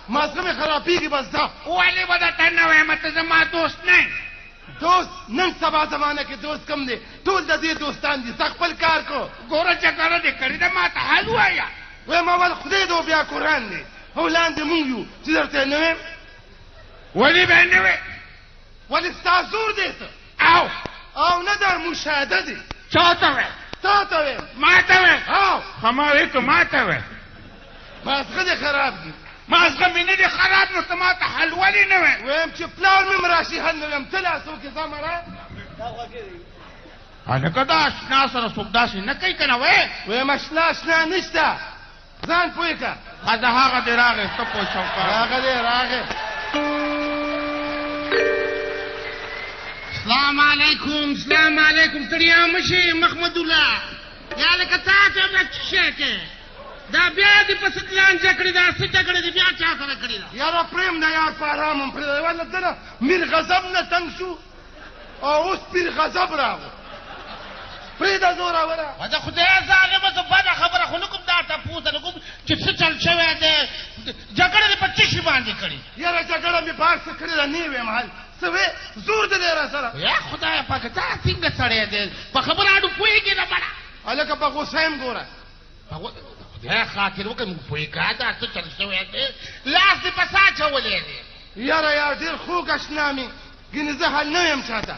مازغه مې خرابېږي بس ځه. ولې به درته نه وایم؟ ته زما دوست نه یې. دوست نن سبا زمانه کې دوست کم دی، ټول د دې دوستان دي. ځه خپل کار کو. ګوره جګړه دې کړې ده، ما ته حل ووایه. وایم اول خدای دی او بیا قرآن دی او لاندې مونږ یو چې درته یې نه وایم. ولې به یې نه وایې؟ ولې ستا زور دی څه؟ او او نه دا مشاهده دی. چا ته وایې؟ تا ته وایم. ما ته وایې؟ او ښه ما وایې که ما ته وایې؟ مازغه دې خراب دي. مازغه مې نه دي خراب، نو ته ما ته حل ولې نه وایې؟ وایم چې پلار مې هم راشي حل نه وایم. ته لا څوک یې؟ ځه مړه. هلکه دا اشنا سره څوک داسې نه کوي که نه وایې؟ وایم اشنا اشنا نشته، ځان پوه کړه. ښه هغه دې راغی، ته پوه شو. هغه دې راغی. سلام علیکم. سلام علیکم. ستړیا مه شې محمدالله. یا لکه تا ته څه شی کې دا بیا دې په څه لانجه کړې ده؟ څه جګړه دې بیا چا سره کړې ده؟ یاره پرېم نه یار، په ارام هم پرېږده. والله دنه میر غضب نه تنګ شو او اوس پیر غضب راغو. پرېږده زوروره. د خدای ظالمه زه بده خبره خو نه کوم، دا تپوس نه کوم چې څه چل شوی دی. جګړه دې په څه شي باندې کړې؟ یاره جګړه مې په هر څه کړې ده، نه وایم حل څه وې، زور دې دی را سره. یا خدای پاکه دا څنګه سړی دی، په خبره اډو پوهېږي نه بله. هلکه په غوسه یم ګوره. خدای خاطر وکړه موږ پوه کړه دا څه چل شوی دی، لاس دې په څه اچولی دی؟ یاره یار ډېر خوږ اشنا مې، ګینې زه حل نه وایم چاته.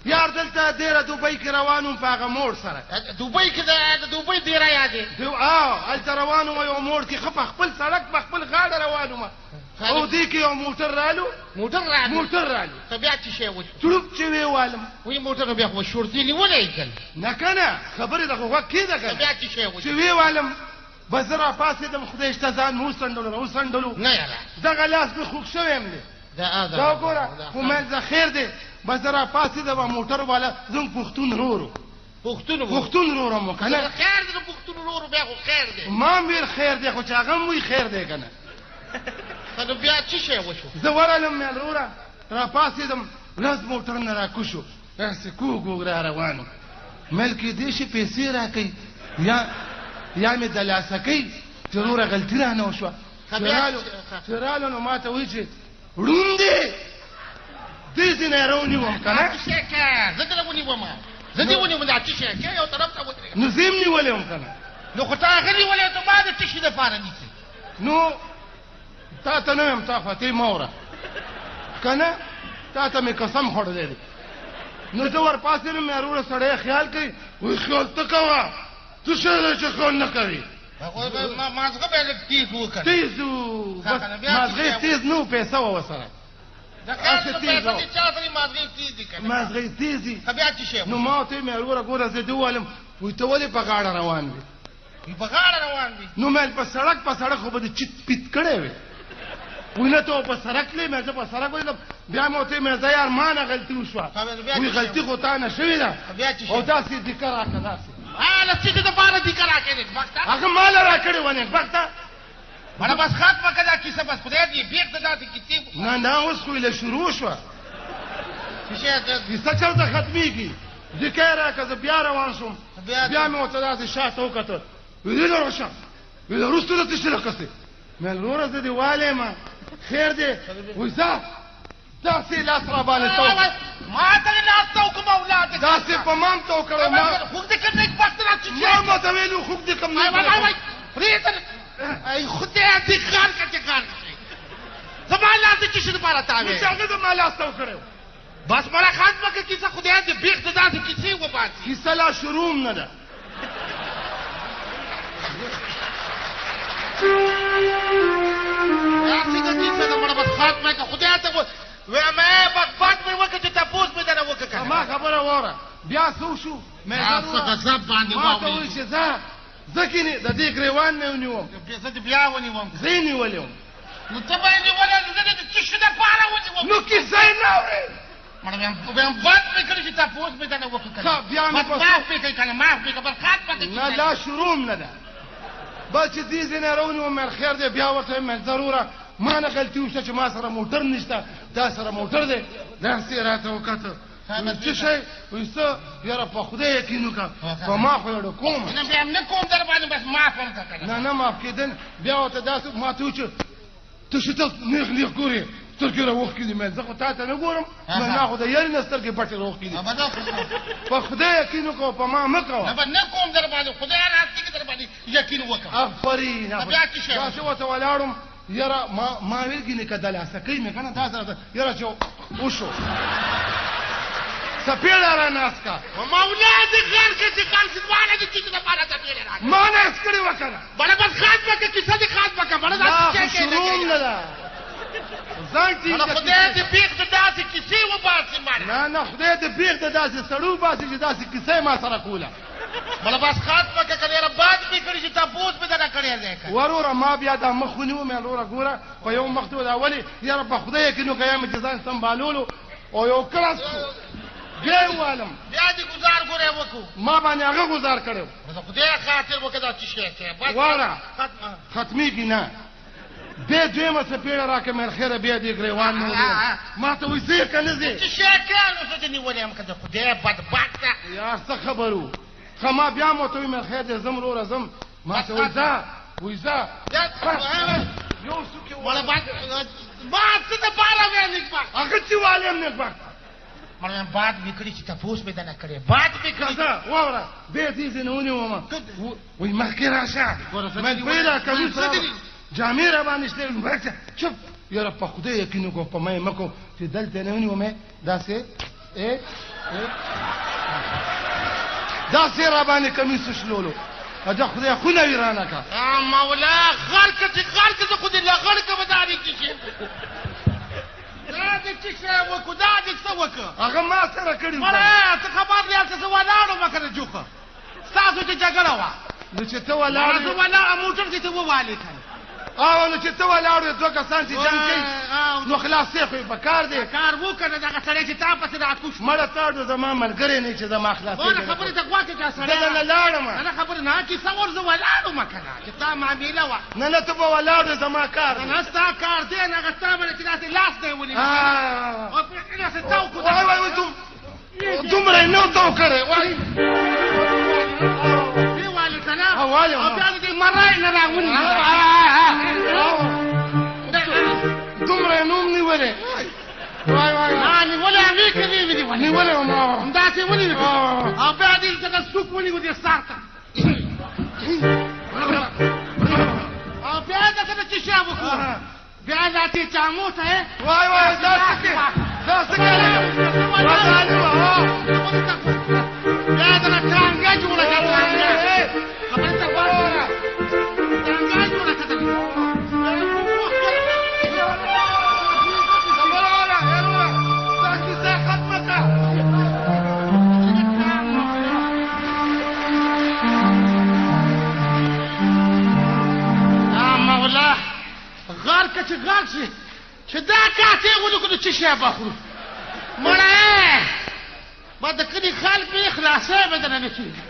یار دلته دېره دوبۍ کې روان وم په هغه موړ سره. دوبۍ کې د دوبۍ دېره یادې؟ هلته روان وم یو موړ کې، ښه په خپل سړک په خپل غاړه روان وم او دې کې یو موټر رالو. موټر رالو؟ موټر رالو. ته بیا څه شی وشو؟ چړوپ چې ویې والم. وی موټر نو بیا خو شورتي نیولی که نه؟ که نه خبرې د خو غوږ کېده که نه. بیا څه شی وشو؟ چې ویې والم بس زه راپاڅېدم، خدای شته ځان مې وڅنډلو راوڅنډلو. نه یاره دغه لاس مې خوږ شوی هم دی. دا وګوره خو مې زه خیر دی. بس زه راپاڅېدم، موټر والا زموږ پښتون ورور و. پښتون پښتون ورور هم و که نه؟ خیر دی، پښتون ورور بیا خو خیر دی. ما هم ویل خیر دی، خو چې هغه هم وایي خیر دی که نه. نو بیا څه شی وشو؟ زه ورغلم مې وروره راپاڅېدم، ورځ موټر نه راکوز شو، داسې کوږ وږ را روان و. مل کېدای شي پیسې راکوي یا مې دلاسه کوي چې وروره غلطي رانه وشوه. چې رالو نو ما ته وایي چې ړوند دی، دې ځای نه یې راونیوم که نه. څه شی که زه دې ونیوم، زه دې ونیوم، دا څه شی که یو طرف ته ودرېږه. نو زه یې هم نیولی وم که نه. نو خو تا هغه نیولی، ته ما د څه شي دپاره نیسې؟ نو تا ته نه وایم، تا خو ته مه وره که نه، تا ته مې قسم خوړلی دی. نو زه ورپاڅېدم، مې وروره سړی خیال کوي. وایي خیال ته کوه، څه شی دی چې خیال نه کوي؟ مازغه به یې لږ تېز و که نه؟ تېز و، بس مازغه یې تېز نه و، پیسه وه ورسره. مازغه یې تېز دي. نو ما ورته وویل وروره ګوره زه دې ووالم. وایي ته ولې په غاړه روان وې؟ په غاړه روان وي؟ نو مې په سړک په سړک خو به دې چیت پیت کړی وي. وایي نه ته په سړک تلې. مې زه په سړک ولېدم. بیا مې ورته وویل زه یار ما نه غلطي وشوه. وایي غلطي خو تا نه شوې ده او داسې دیکه راکړه داسې. له څه شي دپاره دیکه راکړې نېکبخته؟ هغه ما له راکړې وه نېکبخته. مړه بس ختمه کړه دا کیسه، بس خدای دې بېرته داسې کیسې. نه نه اوس خو یې له شروع شوه. څه شی کیسه چېرته ختمېږي؟ دیکه یې راکړه، زه بیا روان شوم. بیا مې ورته داسې شاته وکتل. ویل له راشه، ویل وروسته د څه شي له قصې؟ مې وروره زه دې والیم خیر دی. وایي ځه داسې لاس را باندې تاو کړ. ما ته دې لاس تاو کړم اولاد دې. داسې په ما هم تاو کړی. ما خوږ دې کړم نېکبخته را چې ما ورته ویلي خوږ دې کړم. پرېږده ای خدای دې غار کړه چې غار کړې. زما لاس د څه شي دپاره تاوې؟ نو چې هغه زما لاس تاو کړی. بس مړه ختمه کړه کیسه، خدای دې بېخ ته داسې کیسې وباسي. کیسه لا شروع هم نه ده. دا څنګه کیسه ده مړه؟ بس ختمه کړه خدای ته وایم بس بد مې وکړه چې تپوس مې درنه وکړه که نه. ما خبره واوره. بیا څه وشو؟ څه غضب باندې ما ته وویل چې ځه ځه کښېنې، د دې ګرېوان نه یې ونیوم. زه دې بیا ونیوم. زه یې نیولی وم. نو ته به یې نیولی، نو زه دې د څه شي دپاره ونیوم؟ نو کیسه یې نه اورې. مړه وایم بد مې کړي چې تپوس مې درنه وکړه که نه. بیا مې بس معاف مې کړئ که نه، معاف مې کړه، بس ختمه کړه. نه لا شروع هم نه ده. بس چې دې ځای نه راونیوم مې خیر دی. بیا ورته وایم ځه وروره ما نه غلطي وشوه چې ما سره موټر نشته، تا سره موټر دی. داسې یې راته وکتل. څه شی؟ وایي څه؟ یاره په خدای یقین وکړه په ما خو یې کوم. نه بیا هم نه کوم در باندې، بس معاف هم کړه که نه. نه نه معاف کېدل. بیا ورته داسې ما ته وویل چې ته چې ته نیغ نیغ ګورې، سترګې راوښکې دي. مې زه خو تا ته نه ګورم، ما خو د یاري نه سترګې پټې راوښکې دي. په خدای یقین وکړه، په ما مه کوه. نه نه کوم در باندې، خدای راځي کې در باندې یقین وکړه. آفرین. بیا څه شی؟ داسې ورته ولاړم، یاره ما ویل ګینې که دلاسه کوي مې که نه، داسې راته یاره چې وشو څپېړه را ناست که. مولا دې غر که چې غر شي، دواړه دې چې دپاره څپېړه راکړه. ما ناست کړې وه که نه؟ بله بس خاص به که کیسه دې خاص به که، بله داسې څه کوې؟ شروع نه ده، ځان ټینګ کړه. خدای دې بېخ د داسې کیسې وباسي مړه. نه نه، خدای دې بېخ د داسې سړي وباسي چې داسې کیسه یې ما سره کوله. بله بس خاص به که، که ډېره باد مې کړي چې تپوس مې درنه کړی دی که. وروره ما بیا دا مخ ونیو، مې وروره ګوره په یو مخ دې دا ولې، یاره په خدای یقین وکړه، یا مې چې ځان سمبالولو او یو کړس شو، بیا یې ووالم. بیا دې ګوزار ګوری وکړو. ما باندې هغه ګوزار کړی و. د خدای خاطر وکړه دا څه شی دی؟ واوره ختمېږي نه. بیا دویمه څپېړه راکړه، مې خیره بیا دې ګریوان نه ونیولم. ما ته وایي ځې که نه ځې؟ څه شی کوې نو زه دې نیولی یم که د خدای بدبخته. یار څه خبر و؟ ښه ما بیا هم ورته وویل، مې خیر دی ځم وروره ځم. ما ته وایي ځه، وایي ځه. یو څوک یې وله ما څه دپاره ویل نېکبخت؟ هغه چې والي هم نېکبخته. مړه باد مې کړي چې تپوس مې درنه کړی، باد مې کړي. ځه واوره، بیا دې ځینې ونیوم، وایي مخکې راشه، مې پیدا کمیس جامې را باندې شلې، چپ. یاره په خدای یقین وکړه، په ما یې مه کوه چې دلته یې نه ونیوم، داسې داسې را باندې کمیس وشلولو. اجا خدای خونه ویرانه کړه. مولا غر که چې غر که زه خو دې لغړ که به دا دې څه شی، دا دې څه شی وکړو، دا دې څه وکړه؟ هغه ما سره کړي وو. مړه ته خبر دی هلته زه ولاړ وم که نه جوخه، ستاسو چې جګړه وه. نو چې ته ولاړ زه ولاړ موټر کې ته ووالې که نه. او نو چې ته ولاړ وې، دوه کسان چې جنګ کوي نو خلاصې خو یې په کار دی. کار وکړه دغه سړی چې تا پسې راکوش شو. مړه ته زما ملګری نه چې زما خلاصې. ونه خبرې ته غوږ کړه سړی. زه درنه لاړم. نه خبرې نه کیسه ور زه ولاړ وم که نه چې تا معامله وه. نه نه ته به ولاړ وې، زما کار دی. نه ستا کار دی نه، هغه ستا باندې چې داسې لاس دی ونیوه. او داسې تاو کړو. وای وای وای دومره یې نه و تاو کړی. وای او بیا دې مرای نه راونیوه. دومره یې نوم نیولی. وای وای نیولی هغې که نه وي نیولی؟ نیولی وم. همداسې ونیوه. او بیا دې دلته سوک ونیو دې سر ته. او بیا دلته څه شی وکړو؟ بیا داسې چامو ته. وای وای دا څه کوې؟ دا څه کوې؟ بیا درنه ټانګه جوړه کړه، ټانګه. خبرې ته غوږ کړه، ټانګه جوړه کړه. مولا غر که چې غر شي چې دا کاسې ونکړو نو څه شی به خورو؟ مړه ما د کلي خلک مې خلاصی به درنه نه کېږي.